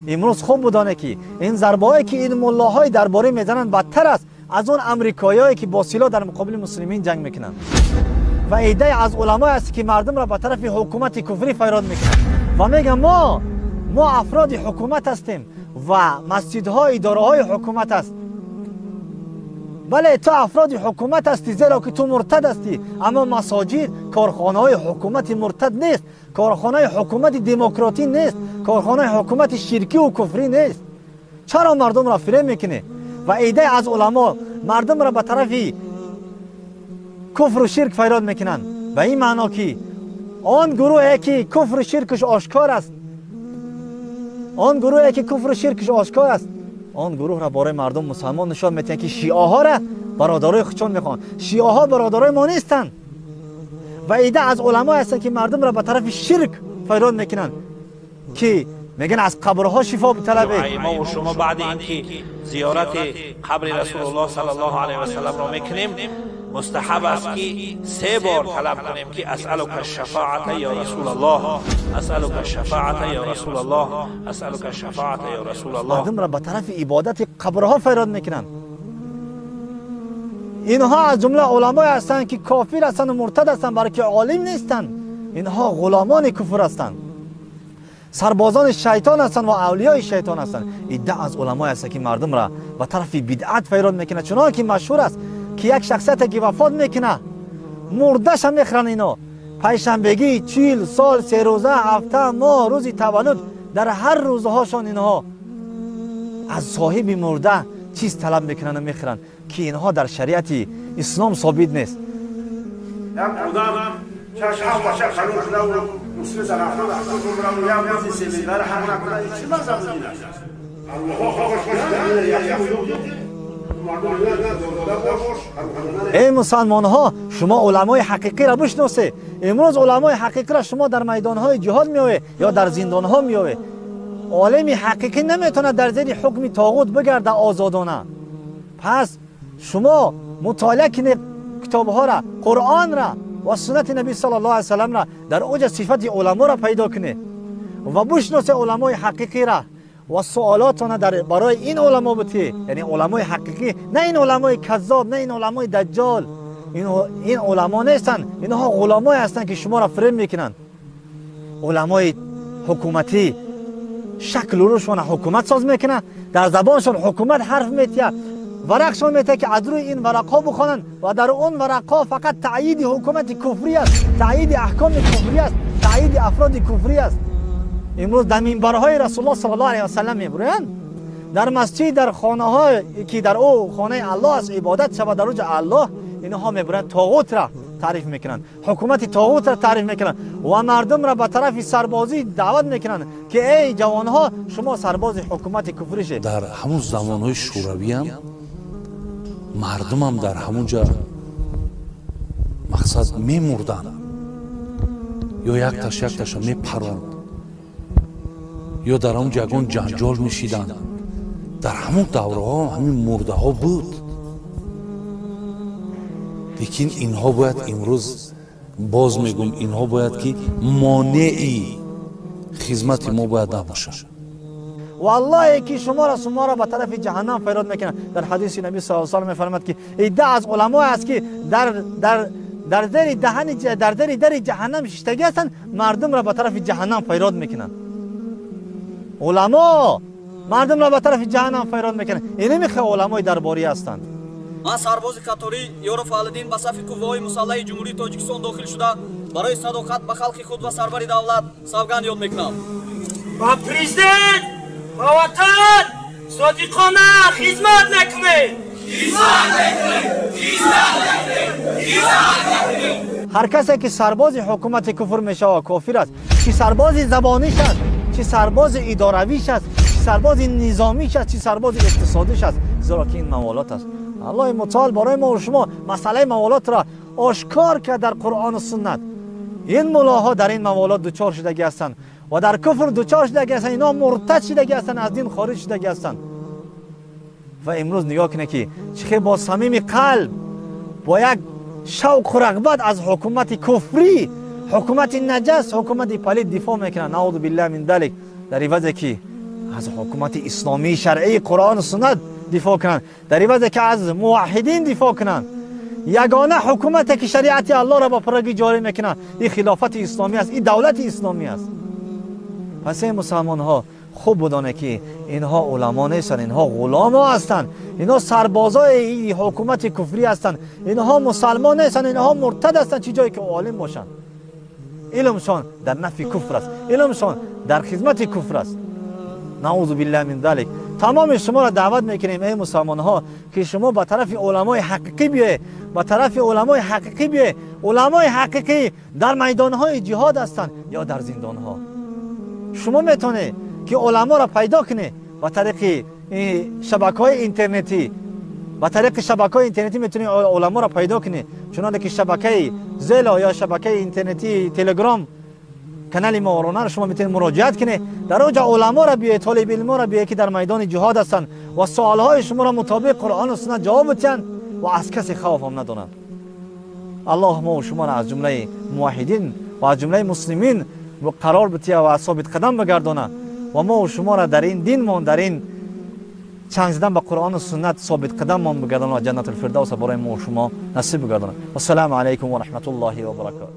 Имрӯз хуб будоне ки ин зарбаҳое ки ин муллоҳои дарборӣ мезананд бадтар аст аз он амрикоиҳое ки бо силоҳ дар муқобили муслимин ҷанг мекунанд. Ва иддае аз уламое аст ки мардумро ба тарафи ҳукумати куфрӣ файрод мекунанд ва мегӯянд мо афроди ҳукумат ҳастем ва масҷидҳо идораҳои ҳукумат аст. Бале, ту афроди ҳукумат ҳастӣ, зеро ки ту муртад ҳастӣ, аммо масоҷид корхонаҳои ҳукумати муртад нест, корхонаи ҳукумати демократӣ нест, корхонаи ҳукумати ширкӣ ва куфрӣ нест. Чаро мардумро фиреб мекунӣ? Ва иддае аз уламо мардумро ба тарафи куфру ширк файрод мекунанд, ба ин маъно ки он гурӯҳе ки куфру ширкаш ошкор аст, он гурӯҳе ки куфру ширкаш ошкор аст, он гурӯҳро барои мардум мусалмон нишон медиҳанд ки шиаҳоро бародарои худшон мехоҳанд. Шиаҳо бародарои мо нестанд. Ва идда аз уламое ҳастанд ки мардумро ба тарафи ширк файрод мекунанд ки мегӯянд аз қабрҳо шифо биталабед. Мо ва шумо баъди ин ки зиёрати қабри Расулуллоҳ саллаллоҳу алайҳи васалламро мекунем, мустаҳаб аст ки се бор талаб кунем ки асъалука шафоата ё Расулаллоҳ, асъалука шафоата ё Расулаллоҳ, асъалука шафоата ё Расулаллоҳ. Мардумро ба тарафи ибодати қабрҳо файрод мекунанд. Инҳо аз ҷумла уламое ҳастанд ки кофир ҳастанд ва муртад ҳастанд, балки олим нестанд. Инҳо ғуломони куфр ҳастанд, сарбозони шайтон ҳастанд ва авлиёи шайтон ҳастанд. Идда аз уламое ҳастанд ки мардумро ба тарафи бидъат файрод мекунанд, чунон ки машҳур аст ки як шахсияте ки вафот мекунад, мурдаша мехӯранд. Ино панҷшанбегӣ, 40 сол, 3 рӯза, ҳафта, моҳ, рӯзи таваллуд, дар ҳар рӯзҳошон инҳо аз соҳиби мурда чиз талаб мекунанд ва мехӯранд ки инҳо дар шариати ислом собит нест. Як одам чашм баша қалун шуда муслим дар 70 умрам як рӯзи семинар ҳақ накунад, чӣ мазҳаб дин аст? Эй мусалмонҳо, шумо уламои ҳақиқиро бишносед. Имрӯз уламои ҳақиқиро шумо дар майдонҳои ҷиҳод меоед ё дар зиндонҳо меоед. Олими ҳақиқӣ наметавонад дар зери ҳукми тоғут бигарда озодона. Пас шумо мутолиа кунед китобҳоро, Қуръонро ва суннати Наби саллаллоҳу алайҳи васалламро, дар оҷа сифати уламоро пайдо кунед ва бишносед уламои ҳақиқиро ва суолотона барои ин уламо бутӣ, яъне уламои ҳақиқӣ, на ин уламои каззоб, на ин уламои даҷҷол. Ин уламо нестанд, инҳо ғуломое ҳастанд ки шуморо фиреб мекунанд. Уламои ҳукуматӣ шаклу рӯшона ҳукумат соз мекунад, дар забоншон ҳукумат ҳарф метиҳад, варақшон метиҳад ки аз рӯи ин варақҳо бихонанд ва дар он варақҳо фақат таъйиди ҳукумати куфрӣ аст, таъйиди аҳкоми куфрӣ аст, таъйиди афроди куфрӣ аст. Имрӯз дар минбарҳои Расулуллоҳ саллаллоҳу алайҳи васаллам мебурӯянд, дар масҷид, дар хонаҳое ки дар ӯ хонаи Аллоҳ аст, ибодат шавад дар рӯзи Аллоҳ, инҳо мебуранд тоғутро таъриф мекунанд, ҳукумати тоғутро таъриф мекунанд ва мардумро ба тарафи сарбозӣ даъват мекунанд ки эй ҷавонҳо, шумо сарбози ҳукумати куфрӣ шед. Дар ҳамун замонҳои шӯравиам мардумам дар ҳамун ҷа мақсад мемурданд ё якташ якташа мепаронд ё дар ҳамун ҷа ягон ҷанҷол мешиданд. Дар ҳамун давраҳо ҳамин мурдаҳо буд. Лекин инҳо бояд имрӯз, боз мегӯм, инҳо бояд ки монеи хизмати мо бояд набошад. Валлоҳе ки шуморо ба тарафи ҷаҳаннам файрод мекунанд. Дар ҳадиси Наби саллаллоҳу алайҳи васаллам мефармояд ки идда аз уламое аст ки дар зери даҳани дар зери дари ҷаҳаннам шиштагӣ ҳастанд, мардумро ба тарафи ҷаҳаннам файрод мекунанд. Уламо мардумро ба тарафи ҷаҳаннам файрод мекунанд. Инамихе уламои дарборӣ ҳастанд. Ман сарбози қаторӣ Ёров Аҳлиддин ба сафи қувваҳои мусаллаҳи Ҷумҳурии Тоҷикистон дохил шуда барои садоқат ба халқи худ ва сарвари давлат савганд ёд мекунам. Ба президент, ба ватан содиқона хизмат мекунем. Ҳар касе ки сарбози ҳукумати куфр мешавад кофир аст, чӣ сарбози забониш аст, чӣ сарбози идоравиш аст, чӣ сарбози низомиш аст, чӣ сарбози иқтисодиш аст, зеро ки ин маволот аст. Аллоҳи мутаол барои мо ва шумо масъалаи маволотро ошкор кард дар Қуръону суннат. Ин мулоҳо дар ин маволот дучор шудагӣ ҳастанд ва дар куфр дучор шудагӣ ҳастанд, инҳо муртад шудагӣ ҳастанд, аз дин хориҷ шудагӣ ҳастанд. Ва имрӯз нигоҳ кунед ки чӣ хел бо самими қалб, бо як шавқу рағбат аз ҳукумати куфрӣ, ҳукумати наҷас, ҳукумати палид дифоъ мекунанд. Наъузу биллаҳи мин залик. Дар ивазе ки از حکومت اسلامی شرعی قرآن و سنت دفاع کنند، در عوض که از موحدین دفاع کنند. یگانه حکومت که شریعت الله را با پرگی جاری میکنند این خلافت اسلامی است، این دولت اسلامی است. پس ای مسلمان ها خوب بدانه که اینها علما نیستند، اینها غلام ها هستند، اینها سربازای این حکومت کفری هستند، اینها مسلمان نیستند، اینها مرتد هستند. چه جایی که عالم باشند، علمشان در نفی کفر است، علمشان در خدمت کفر است. نعوذ بالله من ذلک. تمام شما را دعوت میکنیم ای مسلمان ها که شما به طرف علمای حقیقی بیایید، به طرف علمای حقیقی بیایید. علمای حقیقی در میدان های جهاد هستند یا در زندان ها. شما میتونید که علما را پیدا کنید به طریق شبکه های اینترنتی، به طریق شبکه های اینترنتی میتونید علما را پیدا کنید، چنانکه که شبکه زیلا یا شبکه اینترنتی تلگرام کانال ماورانه را شما میتونید مراجعت کنید. در اونجا علما را بیایید، طالب علم را بیایید که در میدان جهاد هستند و سوالهای شما را مطابق قرآن و سنت جواب بدهند و از کسی خوف هم ندارند. الله ما و شما را از جمله موحدین و از جمله مسلمین قرار بده و ثابت قدم بگردانه و ما و شما را در این دین مان، در این چنگ زدن به قرآن و سنت ثابت قدم مان بگردانه و جنت الفردوس برای ما و شما نصیب بگردانه. و السلام علیکم و رحمت الله و برکاته.